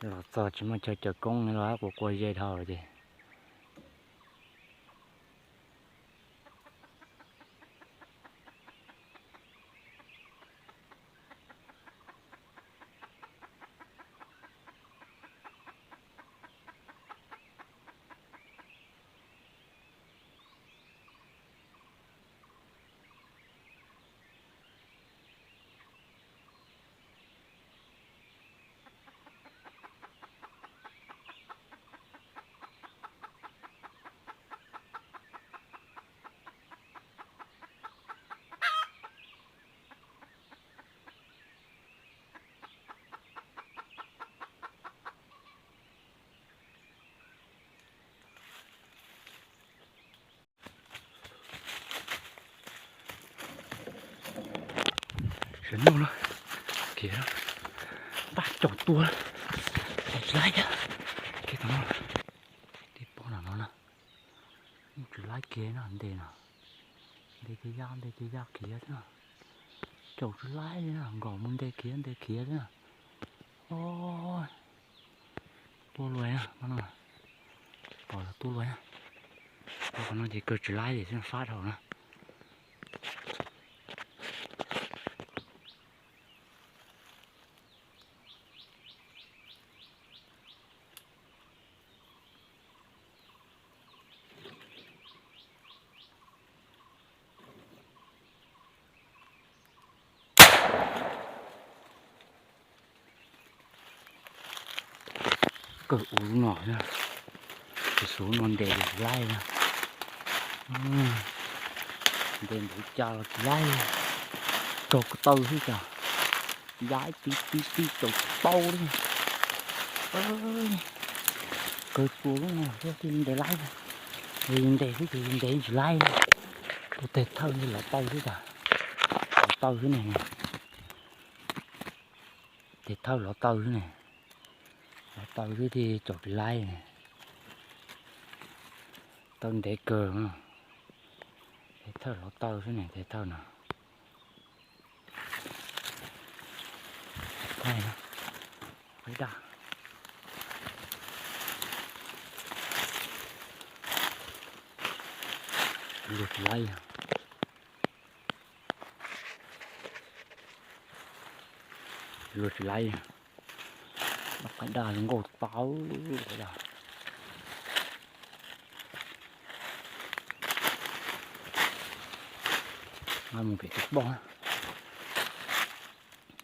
Los txog tsis muaj chaw cawm koob los quav quav ze dhau ces. Sawv noj na, khiav, npaj caum tua, tsis laib, khiav tom no, tib pob no no na, tsis laib kiag no, ntes no, ntes ces ya, ntes ces ya khiav xwb na, caum tsis laib li na, nkaum mus ntes khiav, ntes khiav xwb na. Tua luaj na, pom los tua luaj na. Tua qhov no ces kawg tsis laib li xwb, fab dhau na. Kawg ua lub no na, tus xub no ntes tsis laib na. Ntes npaum cas los tsis laib, raug ko taw xwb cas, ya ib tib tib tib caum tsis paub li. Kawg tua lub no thiab thiaj ntes laib, yus ntes xwb ces yus ntes tsis laib. Tus tes thawj lov taw xwb cas, lov taw xwb ne. Tes thawj lov taw xwb ne, lov taw xwb thiaj caum tsis laib ne. Taw ntev kawg. Tes thawj lov taw xwb ne, tes thawj no. Qaib daj. Luag tsis laib. Luag tsis laib. Qaib daj zoo nkauj tau. Mus pem tus poj.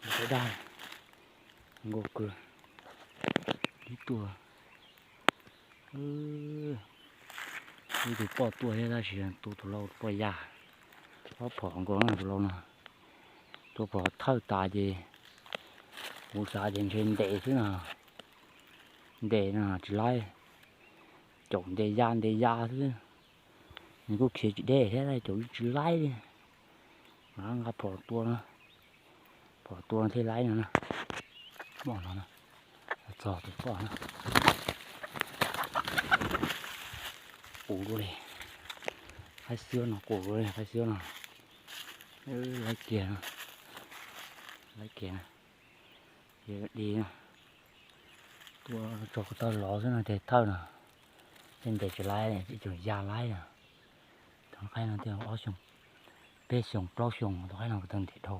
Qaib daj zoo nkauj kawg. Ib tug, ib tug poj tuaj thiab tab sis tu tus lau poj ya. Ob phom nkaus tus lau no. Tua phom thawj tas ces kuv xav ces ntshe ntes xwb no. Ntes no tsis laib. Caum ntes ya ntes ya xwb. Nws kuj khiav tsis deb thiab caum tsis laib li. Nqa phom tua no, phom tua thiaj laib no na. Moj no na, txog tus poj na. Qus dua li, qaib xwb no qus dua li, qaib xwb no. Laib kiag, laib kiag na. Di na, tua tso ko taw lov xwb no tes thawj no, tej ntes tsis laib, tsis tseem ya laib no. Tus qaib no twb ob xyoos, peb xyoos plaub xyoos tus qaib no ko taw ntes dhau.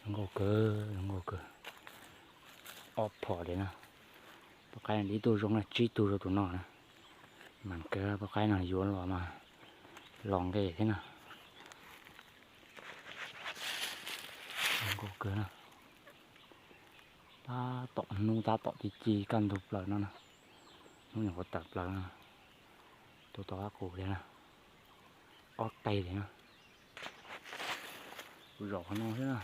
Zoo nkauj kawg, zoo nkauj kawg. Ob phom li na. Poj qaib no ib tug zoo na, tsib tug rau tus no na. Mas kawg poj qaib no yuav los mas los nqe thiab na. Zoo nkauj kawg na. Tab tom hnub tab tom ci ci kaj ntug plaws no na. Hnub nyuam qhuav tawm plaws no. Tua tau qab qus li na. Ob teg li na. Kuv zaum qhov no xwb na,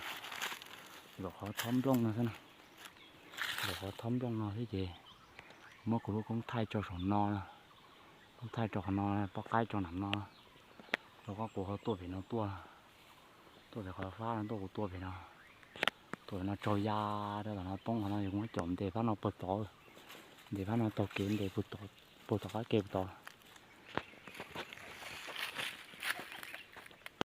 zaum qhov thob nplooj no xwb na, zaum qhov thob nplooj no xwb ces muab kuv lub koob thaij tso saum no, koob thaij tso qhov no, poj qaib tso nram no, rau qab kuv ho tuaj pem no tuaj, tuaj pem qhov fab no tuaj kuv tua pem no, tuaj pem no tsaug ya rau tom no poob qhov no yog kuv muab caum ntes phab no puag tod, ntes phab no taug kev ntes puag tom qab kev puag tod.